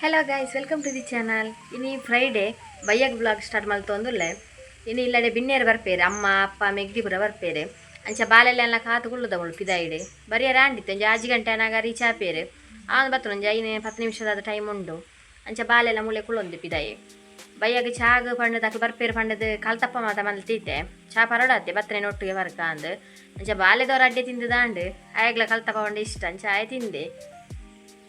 Hello guys, welcome to the channel. ಇನಿ Friday ಬಯ್ಯಗ್ blog start ಮಲ್ತೊಂದುಲ್ಲೆ. ಇನಿ ಇಲ್ಲಡೆ ಬಿನ್ನೇರು ಬರ್ಪೇರು, ಅಮ್ಮ ಅಪ್ಪ ಮೆಗ್ದಿ ಪೂರ ಬರ್ಪೇರು. ಅಂಚ ಬಾಲೆಲ್ಲ ಕಾತು ಕುಳ್ಳುದವಳು ಪಿದಾಯಿಡು ಬರಿಯರ ಆಂಡಿತ್ತು. ಒಂಜಿ 6 ಗಂಟೆ ಆನಾಗ ರೀಚ್ ಆಪೇರು. ಆನ್ ಬತ್ತುಂಡು ಒಂಜಿ 5-10 ನಿಮಿಷದ ಟೈಮ್ ಉಂಡು. ಅಂಚ ಬಾಲೆಲ್ಲ ಮೂಲೆ ಕುಳ್ಳೊಂದು ಪಿದಾಯಿ. ಬಯ್ಯಗ್ ಚಾಗ್ ಪಂಡದ ಅಕ್ಲು ಬರ್ಪೇರು ಪಂಡದು ಕಲ್ತಪ್ಪ ಮಾತ ಮಲ್ತೀತೆ. ಚಾ ಪರೋಡಾತೆ ಬತ್ತನೆ ಒಟ್ಟಿಗೆ ಬರ್ಕ ಅಂದ್. ಅಂಚ ಬಾಲೆದವ್ರು ಅಡ್ಡೆ ತಿಂದುದಾಂಡು ಆಯಗ್ಲ ಕಲ್ತಪ್ಪ ಪಂಡ ಇಷ್ಟ. ಅಂಚ ಆಯ್ ತಿಂದೆ.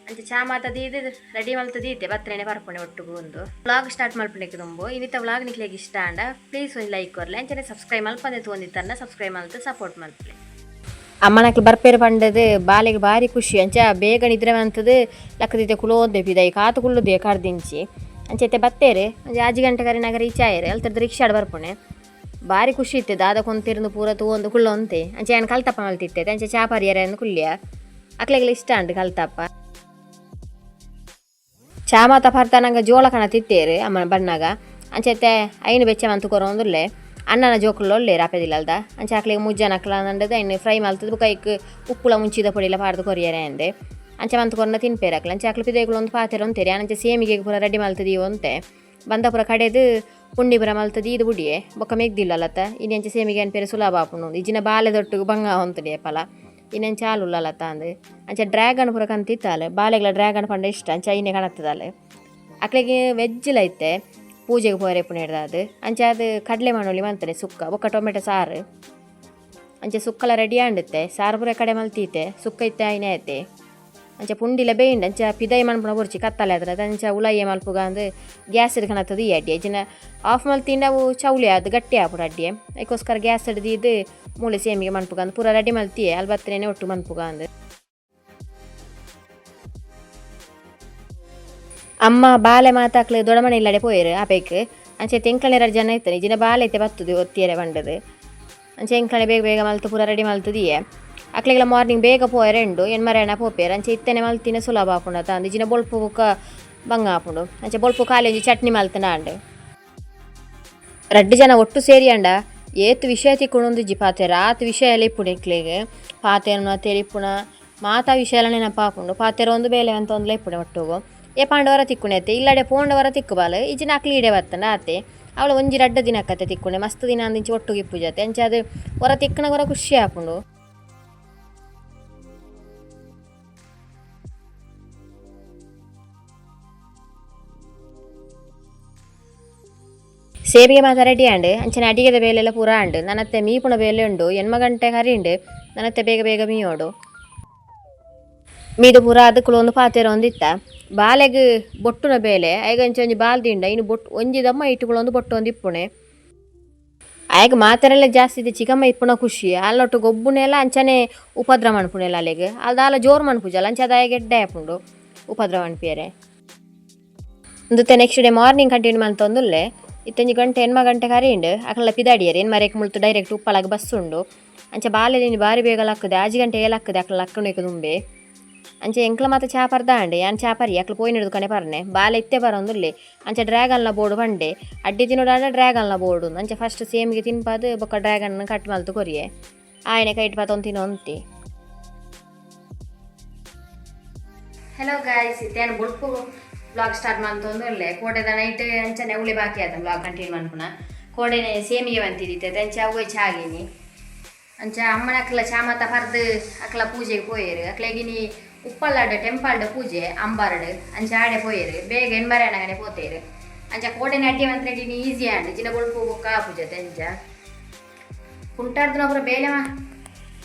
ಅಂಚ ಚಾ ಮಾತ ದೀದ್ ರೆಡಿ ಮಲ್ತು ದೀತೆ ಬತ್ತನೆ ಪರ್ಪಣೆ ಒಟ್ಟುಗು ಒಂದು ವ್ಲಾಗ್ ಸ್ಟಾರ್ಟ್ ಮಲ್ಪಣೆಗೆ ತುಂಬು. ಇನ್ನಿತ ವ್ಲಾಗ್ ನಿಕ್ಲೆಗ್ ಇಷ್ಟ ಆಂಡ ಪ್ಲೀಸ್ ಒಂದು ಲೈಕ್ ಕೊರ್ಲೆ. ಅಂಚನೆ ಸಬ್ಸ್ಕ್ರೈಬ್ ಮಲ್ಪಂದೆ ತೂವೊಂದಿತ್ತನ್ನ ಸಬ್ಸ್ಕ್ರೈಬ್ ಮಲ್ತು ಸಪೋರ್ಟ್ ಮಲ್ಪಲೆ. ಅಮ್ಮನಕ್ಲು ಬರ್ಪೇರು ಪಂಡದು ಬಾಲೆಗ್ ಬಾರಿ ಖುಷಿ. ಅಂಚ ಬೇಗ ನಿದ್ರೆ ಮಂತದು ಲಕ್ಕದಿತ್ತೆ ಕುಲೋಂದೆ ಪಿದೈ ಕಾತು ಕುಲ್ಲುದೆ ಕರ್ದಿಂಚಿ. ಅಂಚೆ ಬತ್ತೇರು ಒಂಜಿ 6 ಗಂಟೆ ಕರಿನಾಗ ರೀಚ್ ಆಯೆರ್. ಅಲ್ತರ್ದು ರಿಕ್ಷಾಡ್ ಬರ್ಪುಣೆ ಬಾರಿ ಖುಷಿ ಇತ್ತೆ. ದಾದ ಕೊಂತಿರ್ದು ಪೂರ ತೂವೊಂದು ಕುಳ್ಳೊಂತೆ. ಅಂಚೆ ಯಾನ್ ಕಲ್ತಪ್ಪ ಮಲ್ತಿತ್ತೆ. ಅಂಚೆ ಚಾ ಪರಿಯರೆ ಅಂದ್ ಕುಲ್ಯ. ಅಕ್ಲೆಗ್ಲ ಇಷ್ಟ ಅಂಡ್ ಕಲ್ತಪ್ಪ. ಚಾ ಮಾತ ಪರ್ತಾನಂಗ ಜೋಳ ಕಣ ತಿತ್ತೇರು ಅಮ್ಮನ ಬಣ್ಣಗ. ಅಂಚೆತ್ತೆ ಐನು ಬೆಚ್ಚ ಮಂತು ಕೊರೊಂದುಲ್ಲೆ. ಅಣ್ಣನ ಜೋಕುಲು ಒಲ್ಲೇರು ಆಪೆದಿಲ್ಲಲ್ದ. ಅಂಚೆ ಅಕ್ಲೆಗ್ ಮುಜ್ಜನ ಅಕ್ಲ ಅಂಡದ ಐನ್ ಫ್ರೈ ಮಲ್ತದು ಬೊಕ ಐಕ್ ಉಪ್ಪುಲ ಮುಂಚಿದ ಪೊಡಿಲ ಪಾಡ್ದು ಕೊರಿಯರೆ ಅಂದೆ. ಅಂಚೆ ಮಂತು ಕೊರ್ನ ತಿನ್ಪೇರು ಅಕ್ಲ. ಅಂಚೆ ಅಕ್ಲು ಪಿದೈಕುಲು ಒಂದು ಪಾತೆರ ಒಂತೇರಿ. ಅಂಚೆ ಸೇಮಿಗೆ ಪೂರ ರೆಡಿ ಮಲ್ತದು ಒಂತೆ ಬಂದ ಪೂರ ಕಡೆದು ಪುಂಡಿ ಪೂರ ಮಲ್ತದು ಇದು ಬುಡಿಯೆ ಬೊಕ ಮೆಗ್ದಿಲ್ಲಲತ್ತ. ಇನಿ ಅಂಚೆ ಸೇಮಿಗೆ ಅನ್ಪೇರೆ ಸುಲಭ ಆಪುಂಡು. ಇಜಿನ ಬಾಲೆ ದೊಟ್ಟುಗು ಬಂಗ ಹೊಂತುಡೆ ಪಲ ಇನ್ನೆಂಚ ಚಾಲುಲ್ಲಲತ್ತ ಅಂದ್. ಅಂಚೆ ಡ್ರ್ಯಾಗನ್ ಪೂರ ಕಂತಿತ್ತಾಲೆ. ಬಾಲೆಗ್ಲ ಡ್ರ್ಯಾಗನ್ ಪಂಡ ಇಷ್ಟ. ಅಂಚೆ ಐನೆ ಕಣತ್ತದಾಲೆ. ಅಕ್ಲೆಗ್ ವೆಜ್ಲ ಇತ್ತೆ ಪೂಜೆಗೆ ಪೋರೆ ಪುಣೆಡ್ದಾದ್. ಅಂಚೆ ಅದು ಕಡಲೆ ಮಾನೊಲಿ ಮಂತನೆ ಸುಕ್ಕ ಬೊಕ್ಕ ಟೊಮೆಟೊ ಸಾರು. ಅಂಚೆ ಸುಕ್ಕಲ ರೆಡಿ ಆಂಡುತ್ತೆ. ಸಾರು ಪೂರ ಕಡೆ ಮಲ್ತೀತೆ. ಸುಕ್ಕ ಇತ್ತೆ ಐನೆ ಐತೆ. ಅಂಚೆ ಪುಂಡಿಲ ಬೇಂಡ್. ಅಂಚೆ ಪಿದೈ ಮನ್ಪುನ ಬೊರ್ಚಿ ಕತ್ತಲೆ ಅದ್ರ. ಅಂಚೆ ಉಲಯ್ಯ ಮಲ್ಪುಗ ಅಂದ್ ಗ್ಯಾಸ್ ಕಣತ್ತದು ಈ ಅಡ್ಡಿ ಅಂಚಿನ ಆಫ್ ಮಲ್ತಿಂಡ ಅವು ಚೌಲಿ ಅದು ಗಟ್ಟಿ ಆಪುಡು ಅಡ್ಡಿ. ಐಕೋಸ್ಕರ ಗ್ಯಾಸ್ ಹಿಡ್ದು ಮೂಳೆ ಸೇಮಿಗೆ ಮನ್ಪುಗ ಅಂದ್ ಪೂರ ರೆಡಿ ಮಲ್ತಿಯೆ. ಅಲ್ಲಿ ಬತ್ತನೆ ಒಟ್ಟು ಮನ್ಪುಗ ಅಂದ್. ಅಮ್ಮ ಬಾಲೆ ಮಾತಾಕ್ಲು ದೊಡಮನೆ ಇಲ್ಲಡೆ ಪೋಯೆರು ಆಪೇಕ್. ಅಂಚೆ ತೆಂಕಳೆ 2 ಜನ ಇತ್ತನೆ ಜಿನ ಬಾಲೆ ಐತೆ ಬತ್ತುದು ಒತ್ತಿಯರೆ ಬಂಡದು. ಅಂಚೆ ಎಂಕಳೆ ಬೇಗ ಬೇಗ ಮಲ್ತು ಪೂರ ರೆಡಿ ಮಲ್ತುದಿಯೆ. ಅಕ್ಲೆಗ್ಲ ಮಾರ್ನಿಂಗ್ ಬೇಗ ಪೋಯೆರೆ ಉಂಡು ಎನ್ಮರೇಣ ಪೋಪೇರು. ಅಂಚೆ ಇತ್ತನೆ ಮಲ್ತಿನ ಸುಲಭ ಆಪುಂಡು ಅತ್ತ ಅಂದ್. ಜಿನ ಬೊಲ್ಪು ಬೊಕ್ಕ ಬಂಗ ಆಪುಂಡು. ಅಂಚೆ ಬೊಲ್ಪು ಖಾಲಿ ಒಂಜಿ ಚಟ್ನಿ ಮಲ್ತುಂಡ. 2 ಜನ ಒಟ್ಟು ಸೇರಿಯಂಡ ಏತ್ ವಿಷಯ ತಿಕ್ಕುಂಡೊಂದಿಜ್ಜಿ ಪಾತೆರ. ಆತ್ ವಿಷಯ ಎಲ್ಲ ಇಪ್ಪುಂಡು ಎಂಕ್ಲೆಗ್. ಪಾತೆರುನ ತೆರಿಪುನ ಮಾತಾ ವಿಷಯ ಎಲ್ಲ ನೆನಪು ಆಪುಂಡು. ಪಾತೆರ ಒಂದು ಬೇಲೆ ಅಂತ ಒಂದ್ಲ ಇಪ್ಪುಂಡು ಒಟ್ಟುಗು. ಏ ಪಾಂಡವರ ತಿಕ್ಕುಣೆ ಇಲ್ಲಡೆ ಪೋಂಡವರ ತಿಕ್ಕು ಬಾಲ್ ಇಜ್ಜಿನ ಅಕ್ಲು ಈಡೆ ಬತ್ತಂಡ ಆತೆ. ಅವಳು ಒಂಜಿ ರಡ್ಡ ದಿನ ಕತೆ ತಿಕ್ಕುಣೆ ಮಸ್ತ್ ದಿನ ಅಂದಿಂಚಿ ಒಟ್ಟುಗು ಇಪ್ಪುಜತೆ. ಅಂಚೆ ಅದು ಹೊರ ತಿಕ್ಕುನ ಹೊರ ಖುಷಿ ಆಪುಂಡು. ಸೇಬಿಗೆ ಮಾತ ರೆಡಿ ಆಂಡ್. ಅಂಚನೆ ಅಡಿಗೆದ ಬೇಲೆಲ್ಲ ಪೂರ ಆಂಡ್. ನನ್ನತ್ತೆ ಮೀಪುಣ ಬೇಲೆ ಉಂಡು. 8 ಗಂಟೆ ಕರಿಂಡು. ನನ್ನತ್ತೆ ಬೇಗ ಬೇಗ ಮೀಯೋಡು. ಮೀದು ಪೂರ ಅದಕ್ಕುಲು ಒಂದು ಪಾತೆರ ಒಂದಿತ್ತ. ಬಾಲೆಗ್ ಬೊಟ್ಟುನ ಬೇಲೆ ಐಗಂಚ ಒಂಜಿ ಬಾಲ್ ದಿಂಡ ಇನ್ನು ಬೊಟ್ಟು ಒಂಜಿ ದಮ್ಮ ಇಟ್ಟುಕೊಳ್ಳೊಂದು ಬೊಟ್ಟು ಒಂದು ಇಪ್ಪುಣೆ. ಆಯಗ್ ಮಾತೆರೆಲ್ಲ ಜಾಸ್ತಿ ಇದೆ ಚಿಕ್ಕಮ್ಮ ಇಪ್ಪುನ ಖುಷಿ. ಅಲ್ಲೊಟ್ಟು ಗೊಬ್ಬುನೆಲ್ಲ ಅಂಚನೆ ಉಪದ್ರ ಮನ್ಪುಣೆಲ್ಲ ಅಲೆಗ್. ಅಲ್ದಾಲ ಜೋರು ಮನ್ಪುಜಲ್ಲ. ಅಂಚೆ ಅದಾಯ ಗೆಡ್ಡೆ ಆಪುಂಡು ಉಪದ್ರ ಮನ್ಪಿಯರೆ. ಒಂದುತ್ತೆ ನೆಕ್ಸ್ಟ್ ಡೇ ಮಾರ್ನಿಂಗ್ ಕಂಟಿನ್ಯೂ ಮಲ್ತೊಂದುಲ್ಲೆ. ಇತ್ತೊಂಜಿ ಗಂಟೆ 8 ಗಂಟೆ ಕರಿಂಡು. ಅಕಲ್ಲ ಪಿದಾಡಿಯರ್ ಎನ್ಮರೇಕ್ ಮುಲ್ತು ಡೈರೆಕ್ಟ್ ಉಪ್ಪಳಾಗ ಬಸ್ ಉಂಡು. ಅಂಚೆ ಬಾಲೆದಿನಿ ಬಾರಿ ಬೇಗ ಲಕ್ಕುದೆ. 6 ಗಂಟೆಗೆ ಲಕ್ಕುದೆ ಅಕಲ ಲಕ್ಕುನೆಕ್ ದುಂಬೆ. ಅಂಚೆ ಎಂಕ್ಲ ಮಾತ ಚಾ ಪರ್ದಾಂಡೆ. ಯಾನ್ ಚಾ ಪರಿ ಅಕ್ಲು ಪೋಯಿನಡ್ದು ಕಣೆ ಪರ್ನೆ ಬಾಲೆ ಇತ್ತೆ ಬರೊಂದುಲ್ಲೆ. ಅಂಚೆ ಡ್ರ್ಯಾಗನ್ಲ ಬೋರ್ಡು ಪಂಡೆ. ಅಡ್ಡಿ ತಿನ್ನೋಡಾಂಡ ಡ್ರ್ಯಾಗನ್ಲ ಬೋರ್ಡು. ಅಂಚೆ ಫಸ್ಟ್ ಸೇಮಿಗೆ ತಿನ್ಪಾದು ಬೊಕ್ಕ ಡ್ರ್ಯಾಗನ್ ಕಟ್ ಮಲ್ತು ಕೊರಿಯೆ. ಆಯನೆ ಕೈಟ್ ಪತೊಂದು ತಿನ್ನೊಂತಿ. ಹಲೋ ಗಾಯ್ಸ್, ಇತ್ತೇನು ಬೊಲ್ಪು ಬ್ಲಾಗ್ ಸ್ಟಾರ್ಟ್ ಮಂತೊಂದುಲ್ಲೆ. ಕೋಡೆದ ನೈಟ್ ಅಂಚನೆ ಉಳಿ ಬಾಕಿ ಆತ ಬ್ಲಾಗ್ ಕಂಟಿನ್ಯೂ ಮನ್ಪುನ. ಕೋಡೆನೆ ಸೇಮಿಗೆ ಬಂತಿದ್ದಿತ್ತೆ. ಅಂಚೆ ಅವ್ವೆ ಚಾಗಿನಿ. ಅಂಚ ಅಮ್ಮನ ಅಕ್ಲ ಚಾ ಮಾತ ಪರ್ದು ಅಕ್ಲ ಪೂಜೆಗೆ ಪೋಯೆರು. ಅಕ್ಲೆಗಿನಿ ಉಪ್ಪಲ್ಲಾಡ್ ಟೆಂಪಲ್ಡ್ ಪೂಜೆ ಅಂಬಾರ್ಡ್. ಅಂಚೆ ಆಡೆ ಪೋಯೆರು. ಬೇಗ ಎನ್ಮರೇಣಗನೆ ಪೋತೇರು. ಅಂಚ ಕೋಡೆನೆ ಅಡ್ಡಿ ಮಂತ್ರೆಡಿನಿ ಈಸಿ ಆಂಡ್. ಜಿನ ಬೊಲ್ಪು ಬೊಕ್ಕ ಪೂಜೆ ಅಂಚ ಕುಂಟಾರ್ದುನ ಪೂರ ಬೇಲೆ ಮಾ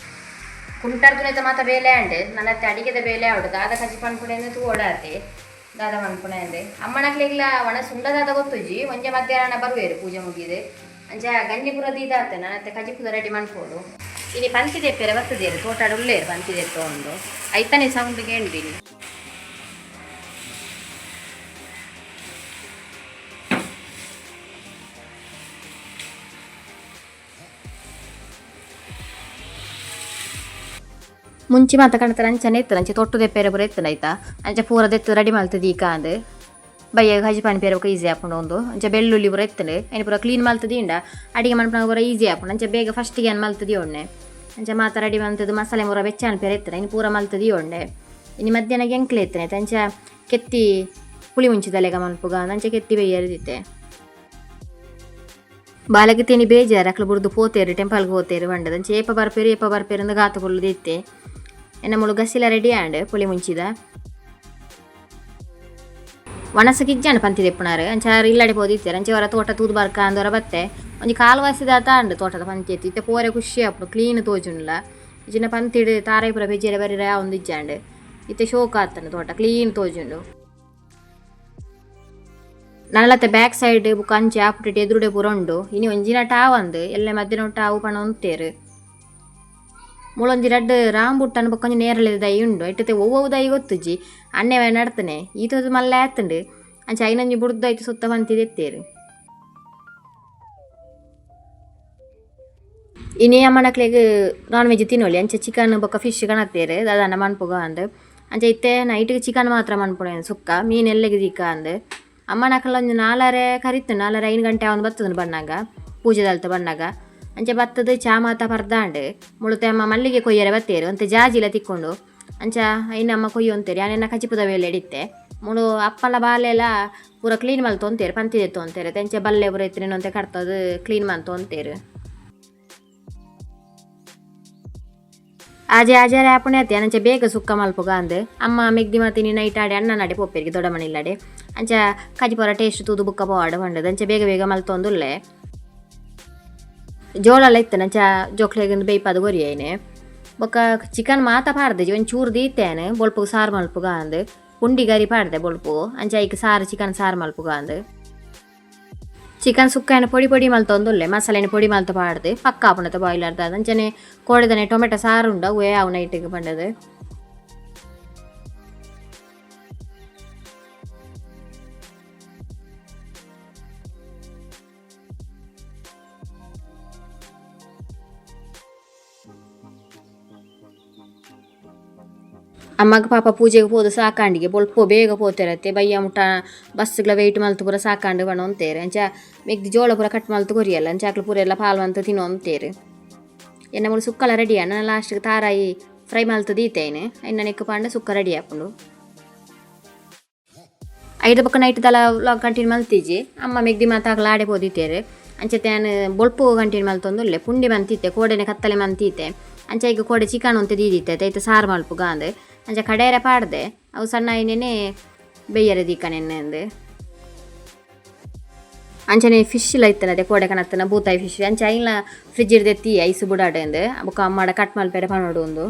ಕುಂಟಾರ್ದುನೆತ ಮಾತ ಬೇಲೆ ಆಂಡ್. ನನ್ನತ್ತೆ ಅಡಿಗೆದ ಬೇಲೆ ಆವಡು. ದಾದ ಕಜಿ ಪನ್ಪುಣೆ ತೂವೊಡಾತೆ ದಾದ ಮನ್ಪುಣೆ ಅಂದೆ. ಅಮ್ಮನಕ್ಲೆಗ್ಲ ಒಣ ಸುಂಡದಾದ ಗೊತ್ತುಜಿ. ಒಂಜೆ ಮಧ್ಯಾಹ್ನ ಬರುವೇರು ಪೂಜೆ ಮುಗಿದೆ. ಅಂಚ ಗಂಜಿ ಪೂರ ದೀದಾತೆ. ನನ್ನತ್ತೆ ಕಜಿ ಪೂರ ರೆಡಿ ಮನ್ಪೋಡು. ಇನಿ ಪಂತಿ ದೆಪ್ಪೆರೆ ಬತ್ತದೇರು ತೋಟಾಡು ಉಲ್ಲೇರು ಪಂತಿ ದೆತ್ತ ಉಂಡು. ಐತನೆ ಸೌಂಡ್ ಕೇಂಡಿನಿ. ಮುಂಚೆ ಮಾತ ಕಣತರ ಅಂಚನೆ ಇತ್ತು. ಅಂಚೆ ತೊಟ್ಟು ದೆಪ್ಪೆರೆ ಪೂರ ಇತ್ತು ಆಯ್ತಾ. ಅಂಚೆ ಪೂರ ದೆತ್ತು ರೆಡಿ ಮಲ್ತದ ಈಕ ಅಂದ್. ಬಯ್ಯ ಕಜಿ ಪನ್ಪೇರೆ ಬೊಕ ಈಸಿ ಆಪುಂಡು ಒಂದು. ಅಂಚೆ ಬೆಳ್ಳುಳ್ಳಿ ಪೂರ ಇತ್ತುಂಡು. ಐನ್ ಪೂರ ಕ್ಲೀನ್ ಮಲ್ತದೀಂಡ ಅಡಿಗೆ ಮನ್ಪುನಗ ಪೂರ ಈಸಿ ಆಪುಂಡು. ಅಂಚೆ ಬೇಗ ಫಸ್ಟಿಗೆ ಏನ್ ಮಲ್ತದಿ ಒಣ್ಣೆ. ಅಂಚೆ ಮಾತ ರೆಡಿ ಮಲ್ತದು ಮಸಾಲೆ ಪೂರ ಬೆಚ್ಚ ಅನ್ಪೇರೆ ಇತ್ತುಂಡು. ಐನ್ ಪೂರ ಮಲ್ತದಿ ಒಣ್ಣೆ. ಇನಿ ಮಧ್ಯಾಹ್ನ ಎಂಕ್ಲೆ ಇತ್ತನೆ. ಅಂಚ ಕೆತ್ತಿ ಪುಳಿ ಪುಳಿ ಮುಂಚಿದಲೆಗ ಮನ್ಪುಗ ಅಂಚ ಕೆತ್ತಿ ಬೇಯರೆ ದಿತ್ತೆ. ಬಾಲಗೆ ತಿನಿ ಬೇಜಾರು ಅಕ್ಲು ಬುಡ್ದು ಪೋತೇರು ಟೆಂಪಲ್ಗೆ ಹೋತೇರು ಪಂಡದ ಅಂಚ ಏಪ ಬರ್ಪೇರು ಏಪ ಬರ್ಪೇರು ಅಂದ್ ಗಾತ ಕುಲ್ಲು ದಿತ್ತೆ. ಎನ್ನ ಮುಳು ಗಸಿಲ ರೆಡಿ ಆಂಡ್ ಪುಳಿ ಮುಂಚಿದ. ವಣಸಕ್ಕೆ ಇಜ್ಜಾಂಡ್ ಪಂತಿ ದೆಪ್ಪುನಾರ್ ಅಂಚ ಇಲ್ಲಡೆ ಪೋದಿತ್ತೆರ್ ಅಂಚ ಒರ ತೋಟ ತೂದು ಬರ್ಕ ಅಂದ್ ಒರ ಬತ್ತೆ. ಒಂಜಿ ಕಾಲು ವಾಸಿದಾತ ಆಂಡ್ ತೋಟದ ಪಂತಿ ಇತ್ತೆ ಪೋರೆ ಖುಷಿ ಆಪುಂಡು ಕ್ಲೀನ್ ತೋಜುಂಡುಲ. ಇಜ್ಜಿಂಡ ಪಂತಿಡ್ ತಾರಾಯಿ ಪೂರ ಪೆಜ್ಜೆರೆ ಬರಿಯೆರೆ ಆವೊಂದು ಇಜ್ಜಾಂಡ್. ಇತ್ತೆ ಶೋಕು ಆತುಂಡು ತೋಟ ಕ್ಲೀನ್ ತೋಜುಂಡು. ನನಲತೆ ಬ್ಯಾಕ್ ಸೈಡ್ ಬೊಕ ಅಂಚೆ ಆಪುಟೆಟ್ ಎದುರುಡೆ ಪೂರ ಉಂಡು. ಇನಿ ಒಂಜಿನಟ ಆವಂದ್ ಎಲ್ಲೆ ಮಧ್ಯಾಹ್ನ ಆವು ಪನೊಂತೆರ್. ಮೂಲೊಂಜಿ ರಡ್ಡ್ ರಾಂಬುಟ್ಟನ್ ಬೊಕ ಒಂಜಿ ನೇರಳೆ ದೈ ಉಂಡು. ಐಟತೆ ಒವ್ವು ಒವ್ವು ದೈ ಗೊತ್ತುಜಿ. ಅಣ್ಣೆ ನಡ್ತನೆ ಈತೊಂದು ಮಲ್ಲೆ ಆತುಂಡು. ಅಂಚ ಐನೊಂಜಿ ಬುಡ್ದು ಐತ ಸುತ್ತ ಪಂತಿ ದೆತ್ತೇರ್. ಇನಿ ಅಮ್ಮನಕ್ಲೆಗ್ ನಾನ್ ವೆಜ್ ತಿನೊಲಿ ಅಂಚ ಚಿಕನ್ ಬೊಕ ಫಿಶ್ ಕಣತ್ತೇರ್ ದಾದಾಂಡ ಮನ್ಪುಗ ಅಂದ್. ಅಂಚ ಇತ್ತೆ ನೈಟ್ ಗ್ ಚಿಕನ್ ಮಾತ್ರ ಮನ್ಪುನೆ ಸುಕ್ಕ ಮೀನ್ ಎಲ್ಲೆಗ್ ದಿಕ್ಕ ಅಂದ್. ಅಮ್ಮನಕುಲು ಒಂಜಿ ನಾಲರೆ ಕರಿತು ನಾಲರೆ 5 ಗಂಟೆ ಆವೊಂದು ಬತ್ತುಂಡು ಬನ್ನಗ ಪೂಜೆದಲ್ತ ಬನ್ನಗ. ಅಂಚ ಬತ್ತುದು ಚಾ ಮಾತ ಪರ್ದಾಂಡ್. ಮುಳುತೆ ಅಮ್ಮ ಮಲ್ಲಿಗೆ ಕೊಯ್ಯರೆ ಬತ್ತೇರು ಅಂತೆ ಜಾಜಿಲ ತಿಕ್ಕೊಂಡು. ಅಂಚ ಐನ ಅಮ್ಮ ಕೊಯ್ಯೊಂತೇರು ಯಾನೆನ್ನ ಕಜಿಪುದ ಬೇಲೆ ಇತ್ತೆ. ಮುಳು ಅಪ್ಪಲ ಬಾಲೆಲ ಪೂರ ಕ್ಲೀನ್ ಮಲ್ತೊಂತೇರು ಪಂತಿ ದೆತ್ತೊಂತೇರು ಅಂಚ ಬಲ್ಲೆ ಪೂರ ಇತ್ತಿನ ಕಡ್ತದು ಕ್ಲೀನ್ ಮಲ್ತೊಂತೇರು. ಆಜೆ ಆಜಾರೆ ಆಪುಣೆ ಆತೆ ಅಂಚ ಬೇಗ ಸುಕ್ಕ ಮಲ್ಪುಗ ಅಂದ್. ಅಮ್ಮ ಮೆಗ್ದಿ ಮಾತಿನಿ ನೈಟ್ ಆಡೆ ಅಣ್ಣನಾಡೆ ಪೋಪೆರಿಗೆ ದೊಡ್ಡಮನೆ ಇಲ್ಲಡೆ. ಅಂಚ ಕಜಿಪುರ ಟೇಸ್ಟ್ ತೂದು ಬುಕ್ಕ ಪೋವಾಡ್ ಪಂಡದು ಅಂಚ ಬೇಗ ಬೇಗ ಮಲ್ತೊಂದುಲ್ಲೆ. ಜೋಳಲ ಇತ್ತನ ಅಂಚ ಜೋಕ್ಲೆಗ್ ಬೇಯ್ಪಾದ್ ಕೊರಿಯೈನೆ. ಬೊಕ್ಕ ಚಿಕನ್ ಮಾತ ಪಾಡ್ದಿಜಿ ಒಂಜಿ ಚೂರು ದೀತೇನೆ ಬೊಲ್ಪುಗು ಸಾರು ಮಲ್ಪುಗ ಅಂದ್. ಪುಂಡಿ ಗರಿ ಪಾಡ್ದೆ ಬೊಲ್ಪುಗು ಅಂಚ ಐಕ್ ಸಾರು ಚಿಕನ್ ಸಾರು ಮಲ್ಪುಗ ಅಂದ್. ಚಿಕನ್ ಸುಕ್ಕನ ಪೊಡಿ ಪೊಡಿ ಮಲ್ತೊಂದುಲ್ಲೆ ಮಸಾಲೆನ ಪೊಡಿ ಮಲ್ತ ಪಾಡ್ದು ಪಕ್ಕ ಆಪುಂಡತ ಬಾಯ್ಲರ್ ದಾದ. ಅಂಚನೆ ಕೋಡೆದನೆ ಟೊಮೆಟೊ ಸಾರು ಉಂಡು ಅವ್ವೇ ಆವು ನೈಟಿಗ್ ಪಂಡದು. ಅಮ್ಮಗ್ ಪಾಪ ಪೂಜೆಗ್ ಪೋದು ಸಾಕಾಂಡಿಗೆ ಬೊಲ್ಪು ಬೇಗ ಪೋತೆರತ್ತೆ ಬಯ್ಯ ಮುಟ್ಟ ಬಸ್ಸ್ಗ್ಲ ವೆಯ್ಟ್ ಮಲ್ತ್ ಪೂರ ಸಾಕಾಂಡ್ ಪನೊಂತೇರ್. ಅಂಚ ಮೆಗ್ದಿ ಜೋಳ ಪೂರ ಕಟ್ ಮಲ್ತ್ ಕೊರಿಯಲ್ಲ ಅಂಚ ಅಕ್ಲು ಪೂರ ಎಲ್ಲ ಪಾಲ್ ಮಂತ್ ತಿನೊಂತೇರ್. ಎನ್ನ ಮೂಲು ಸುಕ್ಕಲ ರೆಡಿ ಆಂಡ್ ಲಾಸ್ಟ್ಗ್ ತಾರಾಯಿ ಫ್ರೈ ಮಲ್ತ್ ದೀತೇನೆ ಐನ್ ನೆಕ್ಕ್ ಪಾಂಡ ಸುಕ್ಕ ರೆಡಿ ಆಪುಂಡು. ಐದ ಬೊಕ್ಕ ನೈಟ್ ದಾಲ ವ್ಲಾಗ್ ಕಂಟಿನ್ಯೂ ಮಲ್ತಿಜಿ. ಅಮ್ಮ ಮೆಗ್ದಿ ಮಾತ ಅಕ್ಲು ಆಡೆ ಪೋದಿತ್ತೇರ್. ಅಂಚತೆ ಯಾನ್ ಬೊಲ್ಪು ಕಂಟಿನ್ಯೂ ಮಲ್ತೊಂದುಲ್ಲೆ ಪುಂಡಿ ಮಂತಿತ್ತೆ ಕೋಡೆನೆ ಕತ್ತಲೆ ಮಂತಿತ್ತೆ. ಅಂಚ ಐಕ್ ಕೋಡೆ ಚಿಕನ್ ಒಂತೆ ದೀದಿತ್ತೆ ಐತ ಸಾರು ಮಲ್ಪುಗ ಅಂದ್. ಅಂಚ ಕಡೆಯರೆ ಪಾಡ್ದೆ ಅವು ಸಣ್ಣ ಐನೆನೆ ಬೇಯರೆ ದೀಕನೆನ್ನೆ ಅಂದ್. ಅಂಚನೆ ಫಿಶ್ ಲ ಇತ್ತನತೆ ಕೋಡೆ ಕನತ್ತನ ಬೂತಾಯಿ ಫಿಶ್ ಅಂಚ ಐನ್ಲ ಫ್ರಿಜ್ ದೆತ್ತಿ ಐಸ್ ಬುಡಾಡ್ ಅಂದ್. ಬೊಕ ಅಮ್ಮಡ ಕಟ್ ಮಲ್ಪೆರೆ ಪನೊಡು ಉಂದು.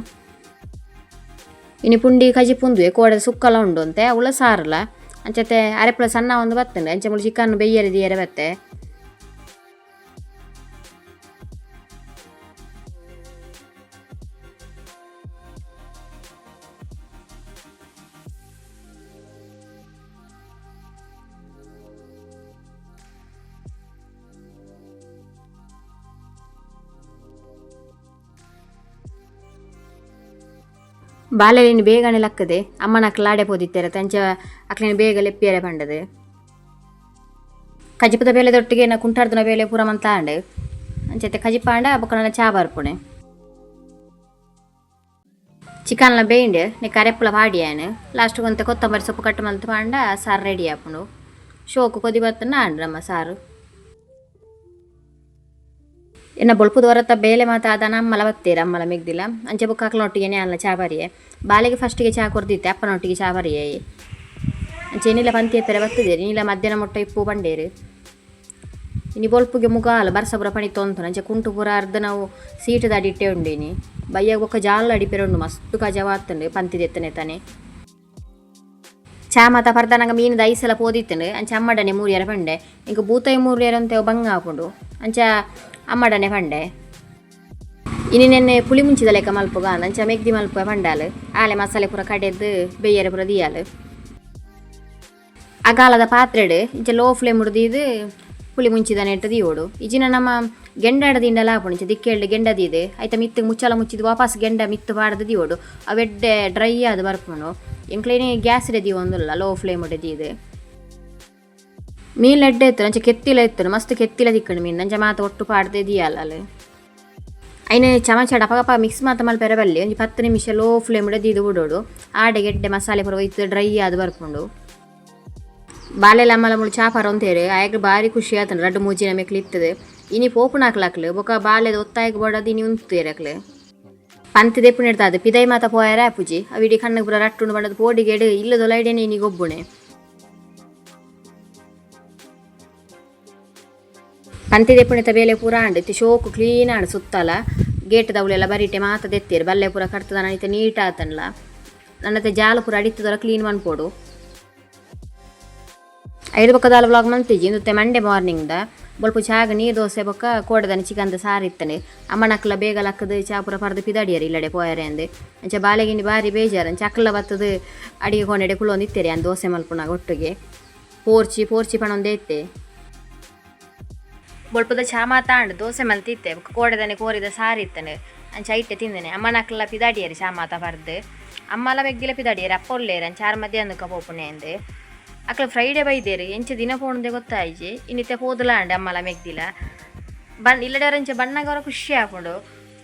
ಇನಿ ಪುಂಡಿ ಕಜಿಪುಂದುವೆ ಕೋಡೆ ಸುಕ್ಕಲ ಉಂಡು ಅಂತೆ ಅವ್ಲ ಸಾರುಲ. ಅಂಚತೆ ಅರೆಪುಲ ಸಣ್ಣ ಒಂದು ಬತ್ತುಂಡು ಅಂಚ ಮುಳು ಚಿಕನ್ ಬೇಯರೆ ದೀಯರೆ ಬತ್ತೆ. ಬಾಲೆಲೆನ್ ಬೇಗನೆ ಲಕ್ಕದೆ ಅಮ್ಮನ ಅಕ್ಲು ಆಡೆ ಪೋದಿತ್ತೆರ್ ಅಂಚ ಅಕ್ಲೆನ್ ಬೇಗ ಲೆಪ್ಪಿಯರೆ ಪಂಡದು. ಕಜಿಪುದ ಬೇಲೆದೊಟ್ಟಿಗೆ ನ ಕುಂಟಾರ್ದನ ಬೇಲೆ ಪೂರ ಮಂತ ಆಂಡ್. ಅಂಚತೆ ಕಜಿಪಾಂಡ ಬೊಕ್ಕ ನನ ಚಾ ಬರ್ಪುಣೆ. ಚಿಕನ್ಲ ಬೇಂಡ್ ನೆಕ್ ಅರೆಪುಲ ಪಾಡಿಯಾನ್ ಲಾಸ್ಟ್ ಒಂತೆ ಕೊತ್ತಂಬರಿ ಸೊಪ್ಪು ಕಟ್ ಮಲ್ತ್ ಪಾಂಡ ಸಾರು ರೆಡಿ ಆಪುಂಡು. ಶೋಕು ಕೊದಿ ಬತ್ತುಂಡ ಆಂಡ್ ನಮ್ಮ ಸಾರು. ಎನ್ನ ಬೊಲ್ಪುದ ಹೊರತ ಬೇಲೆ ಮಾತ ಆದಾನ ಅಮ್ಮಲ ಬತ್ತೇರ್ ಅಮ್ಮಲ ಮೆಗ್ದಿಲ. ಅಂಚೆ ಬೊಕ್ಕ ಅಕ್ಲನೊಟ್ಟಿಗೆ ಯಾನ್ಲ ಚಾ ಬರಿಯೆ. ಬಾಲೆಗೆ ಫಸ್ಟಿಗೆ ಚಾ ಕೊರ್ದಿತ್ತೆ ಅಪ್ಪನೊಟ್ಟಿಗೆ ಚಾ ಬರಿಯೆ. ಅಂಚೆ ಇನಿಲ ಪಂತಿ ಎಪ್ಪೆರೆ ಬತ್ತುದೇರ್ ಇನಿಲ ಮಧ್ಯಾಹ್ನ ಮುಟ್ಟ ಇಪ್ಪು ಪಂಡೇರು. ಇನಿ ಬೊಲ್ಪುಗೆ ಮುಗಾಲ ಬರ್ಸ ಪೂರ ಪನಿ ತೊಂತುಂಡು. ಅಂಚೆ ಕುಂಟು ಪೂರ ಅರ್ಧ ನಾವು ಸೀಟದ ಅಡಿಟ್ಟೆ ಉಂಡು ಇನಿ. ಬಯ್ಯಗ್ ಬೊಕ್ಕ ಜಾಲ್ ಅಡಿಪೆರೆ ಉಂಡು ಮಸ್ತ್ ಕಜವು ಆತುಂಡು ಪಂತಿ ದೆತ್ತನೆ ತಾನೆ. ಚಾ ಮಾತ ಪರ್ದಾನಗ ಮೀನುದ ಐಸಲ ಪೋದಿತ್ತುಂಡು. ಅಂಚ ಅಮ್ಮಡನೆ ಮೂರಿಯರ ಪಂಡೆ ಎಂಕ್ ಬೂತಾಯಿ ಮೂರಿಯರ ಅಂತೆ ಬಂಗ ಆಪುಂಡು. ಅಂಚ ಅಮ್ಮಡನೆ ಪಂಡೆ ಇನಿ ನೆನ್ನೆ ಪುಳಿ ಮುಂಚಿದ ಲೆಕ್ಕ ಮಲ್ಪುಗ ಅಂದ್. ಅಂಚ ಮೆಗ್ದಿ ಮಲ್ಪುವ ಪಂಡಾಲ್. ಆಲೆ ಮಸಾಲೆ ಪೂರ ಕಡೆದು ಬೇಯರೆ ಪೂರ ದಿಯಾಲ್. ಅಗಾಲದ ಪಾತ್ರೆಡ್ ಇಂಚ ಲೋ ಫ್ಲೇಮ್ ದೀದ್ ಪುಳಿ ಮುಂಚಿದ ನೆಟ್ಟು ದೀವೊಡು. ಇಜಿನ ನಮ್ಮ ಗೆಂಡಾಡ ದಿಂಡಲ ಆಪುಂಡು. ಇಂಚ ದಿಕ್ಕೆಲ್ಡ್ ಗೆಂಡ ದೀದ್ ಐತ ಮಿತ್ತ್ ಮುಚ್ಚಲ ಮುಚ್ಚಿದ್ ವಾಪಸ್ ಗೆಂಡ ಮಿತ್ತ್ ಪಾಡ್ದ್ ದೀವೊಡು. ಅವೆಡ್ಡೆ ಡ್ರೈ ಆದ್ ಬರ್ಪುಂಡು. ಎಂಕ್ಲೇನೆ ಗ್ಯಾಸ್ ಡೆ ದೀವೊಂದುಲ್ಲ ಲೋ ಫ್ಲೇಮ್ ದೀದ್. ಮೀನ್ ಎಡ್ಡೆ ಇತ್ತು ಅಂಚ ಕೆತ್ತಿಲ ಇತ್ತು ಮಸ್ತ್ ಕೆತ್ತಿಲ ತಿಕ್ಕುಂಡು ಮೀನ್. ಅಂಚ ಮಾತ ಒಟ್ಟು ಪಾಡ್ದೆ ದಿಯಾಲ್ ಐನೆ ಚಮಚ ಅಪಗಪ ಮಿಕ್ಸ್ ಮಾತ ಮಲ್ಪೆರೆ ಬಲ್ಲಿ ಒಂಜಿ 10 ನಿಮಿಷ ಲೋ ಫ್ಲೇಮ್ ದೀದ್ ಬುಡೊಡು. ಆಡೆ ಗೆಡ್ಡೆ ಮಸಾಲೆ ಪೂರ ಒಯ್ತ್ ಡ್ರೈ ಆದ್ ಬರ್ಪುಂಡು. ಬಾಲೆಲ ಅಮ್ಮಲ ಮುಳು ಚಾ ಪರೊಂತೇರು ಆಯಗ್ ಬಾರಿ ಖುಷಿ ಆತನ ರಡ್ಡು ಮೂಜಿನ ಮೆಕ್ಲು ಇತ್ತದು ಇನಿ ಪೋಪುನಾಕ್ಲಾಕ್ಲು ಬೊಕ ಬಾಲೆದ ಒತ್ತಾಯಗ್ ಬೋಡದು ಇನಿ ಉಂತುದೇರು ಅಕ್ಲು. ಪಂತಿ ದೆಪ್ಪುನೆಡ್ದಾದ್ ಪಿದೈ ಮಾತ ಪೋಯರೆ ಆಪುಜಿ ಅವಿಡಿ ಕಣ್ಣು ಪೂರ ರಟ್ಟುಂಡು ಪಂಡದು ಪೋಡಿಗೆಡ್ ಇಲ್ಲದೊಲೈಡೆನೆ ಇನಿ ಗೊಬ್ಬುಣೆ. ಪಂತಿ ದೆಪ್ಪುನೆತ ಬೇಲೆ ಪೂರ ಆಂಡ್ ಇತ್ತೆ ಶೋಕು ಕ್ಲೀನ್ ಆಂಡ್ ಸುತ್ತಲ ಗೇಟ್ ದವುಲೆಲ್ಲ ಬರಿಟೆ ಮಾತ ದೆತ್ತೇರು ಬಲ್ಲೆ ಪೂರ ಕರ್ತದ ಇತ್ತೆ ನೀಟ್ ಆತನ್ಲ ನನ್ನತೆ ಜಾಲ ಪೂರ ಅಡಿತ್ತದೊರ ಕ್ಲೀನ್ ಮನ್ಪೊಡು. ಐದು ಬೊಕ್ಕ ದಾಲ ವ್ಲಾಗ್ ಮಂತಿಜಿ ಇಂದುತ್ತೆ ಮಂಡೆ ಮಾರ್ನಿಂಗ್ ದ ಬೊಲ್ಪು ಚಾಗ್ ನೀರು ದೋಸೆ ಬೊಕ್ಕ ಕೋಡೆದನಿ ಚಿಕನ್ದ ಸಾರು ಇತ್ತನೆ. ಅಮ್ಮನಕ್ಲ ಬೇಗ ಲಕ್ಕದು ಚಾ ಪೂರ ಪರ್ದು ಪಿದಾಡಿಯರು ಇಲ್ಲಡೆ ಪೋಯರೆ ಅಂದ್. ಅಂಚ ಬಾಲೆಗಿನಿ ಬಾರಿ ಬೇಜಾರು ಅಂಚ ಅಕ್ಲ ಬತ್ತದು ಅಡಿಗೆ ಕೋಣೆಡೆ ಕುಲೊಂದು ಇತ್ತೆರಿ ಅಂದ್ ದೋಸೆ ಮಲ್ಪುನಾಗ ಒಟ್ಟಿಗೆ ಪೋರ್ಚಿ ಪೋರ್ಚಿ ಪಣೊಂದೇ ಇತ್ತೆ. ಬೊಲ್ಪುದ ಚಾ ಮಾತ ಆಂಡ್ ದೋಸೆ ಮಲ್ತಿತ್ತೆ ಬೊಕ್ಕ ಕೋಡೆದನೆ ಕೋರಿದ ಸಾರು ಇತ್ತನೆ ಅಂಚ ಐಟೆ ತಿಂದನೆ. ಅಮ್ಮನಕ್ಲ ಪಿದಾಡಿಯರು ಚಾ ಮಾತ ಪರ್ದು ಅಮ್ಮಲ ಮೆಗ್ದಿಲ ಪಿದಾಡಿಯರು ಅಪ್ಪ ಉಲ್ಲೇರು ಅಂಚ ಆರ್ ಮಧ್ಯಾಹ್ನಕ್ಕ ಪೋಪುನೆ ಅಂದ್. ಅಕ್ಲ ಫ್ರೈಡೆ ಬೈದೇರು ಎಂಚ ದಿನ ಪೋಣದೆ ಗೊತ್ತಾಯಿಜಿ ಇನ್ನಿತ್ತೆ ಪೋದುಲ ಆಂಡ್ ಅಮ್ಮಲ ಮೆಗ್ದಿಲ ಬನ್ ಇಲ್ಲಡೆ ಅಂಚ ಬಣ್ಣಗವರ ಖುಷಿ ಆಪುಂಡು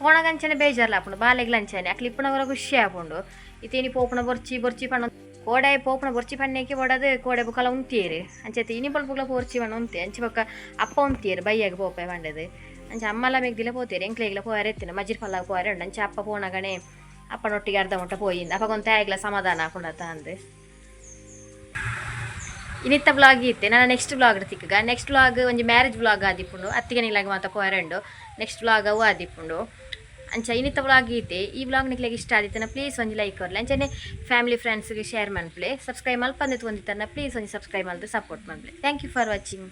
ಪೋಣಗಂಚನೆ ಬೇಜಾರ್ಲ ಆಪುಂಡು ಬಾಲೆಗ್ಲ ಅಂಚನೆ ಅಕ್ಲು ಇಪ್ಪುನಗವರ ಖುಷಿ ಆಪುಂಡು. ಇತ್ತೆ ಇನಿ ಪೋಪುನ ಬೊರ್ಚಿ ಬೊರ್ಚಿ ಪಂಡ ಕೋಡೆ ಪೋಪುನ ಬೊರ್ಚಿ ಪಣ್ಣೆಗೆ ಬೋಡದು ಕೋಡೆ ಬೊಕಲ ಉಂತಿಯೆರು ಅಂಚತೆ ಇನಿ ಬೊಲ್ಪುಗ್ಲ ಪೋರ್ಚಿ ಪಂಡ ಉಂತೆ ಅಂಚ ಬೊಕ್ಕ ಅಪ್ಪ ಉಂತಿಯೆರು ಬಯ್ಯಾಗ ಪೋಪೆ ಪಂಡದು ಅಂಚ ಅಮ್ಮಲ ಮೆಗ್ದಿಲ ಪೋತೇರು ಎಂಕ್ಲೆಗ್ಲ ಪೋಯರೆ ಇತ್ತಿನ ಮಜ್ಜಿರ್ ಪಲ್ಲಾಗ ಪೋಯರೆ ಉಂಡು ಅಂಚ ಅಪ್ಪ ಪೋನಗನೆ ಅಪ್ಪನೊಟ್ಟಿಗೆ ಅರ್ಧ ಮುಟ್ಟ ಪೋಯಿಂದ ಅಪ್ಪಗೊಂತೆ ಆಯ್ಗ್ಲ ಸಮಾಧಾನ ಆಪುಂಡತ ಅಂದ್. ಇನ್ನಿತ್ತ ವ್ಲಾಗ್ ಇತ್ತೆ ನಾನು ನೆಕ್ಸ್ಟ್ ವ್ಲಾಗ್ ತಿಕ್ಕಗ ನೆಕ್ಸ್ಟ್ ವ್ಲಾಗ್ ಒಂಜಿ ಮ್ಯಾರೇಜ್ ವ್ಲಾಗ್ ಆದಿಪ್ಪುಂಡು ಅತ್ತಿಗೆ ನಿಲಾಗ ಮಾತ ಪೋಯರೆ ಉಂಡು ನೆಕ್ಸ್ಟ್ ವ್ಲಾಗ್ ಅವು ಆದಿಪ್ಪುಂಡು. ಅಂಚ ಇನ್ನಿತ್ತ ವ್ಲಾಗ್ ಇತ್ತೆ ಈ ವ್ಲಾಗ್ ನಿಕ್ಲೆಗ್ ಇಷ್ಟ ಆದಿತ್ತನ ಪ್ಲೀಸ್ ಒಂಜಿ ಲೈಕ್ ಕೊರ್ಲೆ ಅಂಚನೆ ಫ್ಯಾಮಿಲಿ ಫ್ರೆಂಡ್ಸ್ಗೆ ಶೇರ್ ಮನ್ಪುಲೆ ಸಬ್ಸ್ಕ್ರೈಬ್ ಮಲ್ಪಂದೆ ತೂವೊಂದಿತ್ತನ ಪ್ಲೀಸ್ ಒಂಜಿ ಸಬ್ಸ್ಕ್ರೈಬ್ ಮಲ್ತ್ support ಮನ್ಪುಲೆ. Thank you for watching.